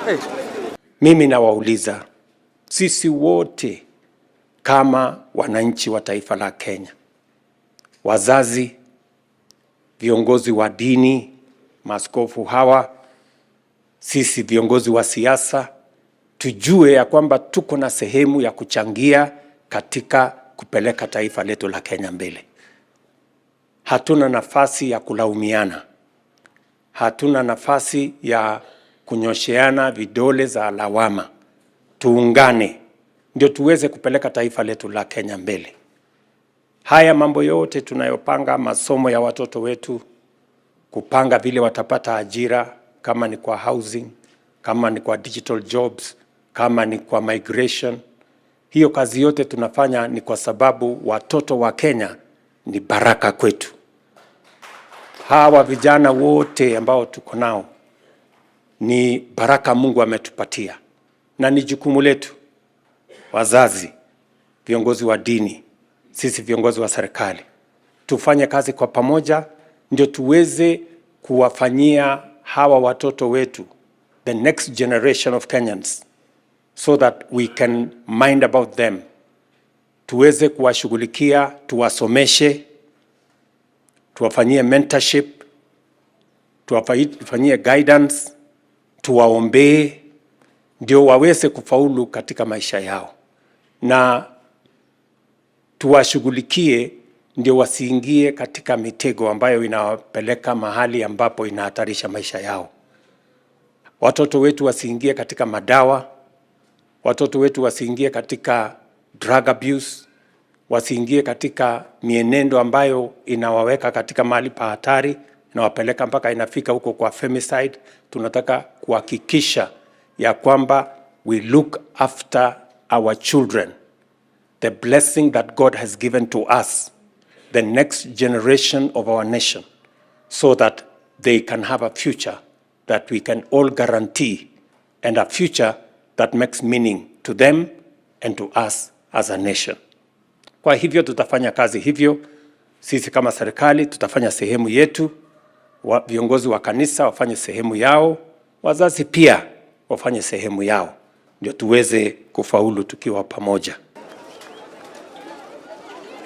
Hey. Mimi nawauliza sisi wote kama wananchi wa taifa la Kenya, wazazi, viongozi wa dini, maaskofu hawa, sisi viongozi wa siasa, tujue ya kwamba tuko na sehemu ya kuchangia katika kupeleka taifa letu la Kenya mbele. Hatuna nafasi ya kulaumiana, hatuna nafasi ya kunyosheana vidole za lawama. Tuungane ndio tuweze kupeleka taifa letu la Kenya mbele. Haya mambo yote tunayopanga, masomo ya watoto wetu, kupanga vile watapata ajira, kama ni kwa housing, kama ni kwa digital jobs, kama ni kwa migration, hiyo kazi yote tunafanya ni kwa sababu watoto wa Kenya ni baraka kwetu. Hawa vijana wote ambao tuko nao ni baraka Mungu ametupatia, na ni jukumu letu wazazi, viongozi wa dini, sisi viongozi wa serikali, tufanye kazi kwa pamoja, ndio tuweze kuwafanyia hawa watoto wetu, the next generation of Kenyans, so that we can mind about them, tuweze kuwashughulikia, tuwasomeshe, tuwafanyie mentorship, tuwafanyie guidance, tuwaombee ndio waweze kufaulu katika maisha yao, na tuwashughulikie ndio wasiingie katika mitego ambayo inawapeleka mahali ambapo inahatarisha maisha yao. Watoto wetu wasiingie katika madawa, watoto wetu wasiingie katika drug abuse, wasiingie katika mienendo ambayo inawaweka katika mahali pa hatari, inawapeleka mpaka inafika huko kwa femicide. Tunataka kuhakikisha ya kwamba we look after our children, the blessing that God has given to us, the next generation of our nation, so that they can have a future that we can all guarantee and a future that makes meaning to them and to us as a nation. Kwa hivyo tutafanya kazi hivyo. Sisi kama serikali tutafanya sehemu yetu, viongozi wa kanisa wafanye sehemu yao, wazazi pia wafanye sehemu yao, ndio tuweze kufaulu tukiwa pamoja.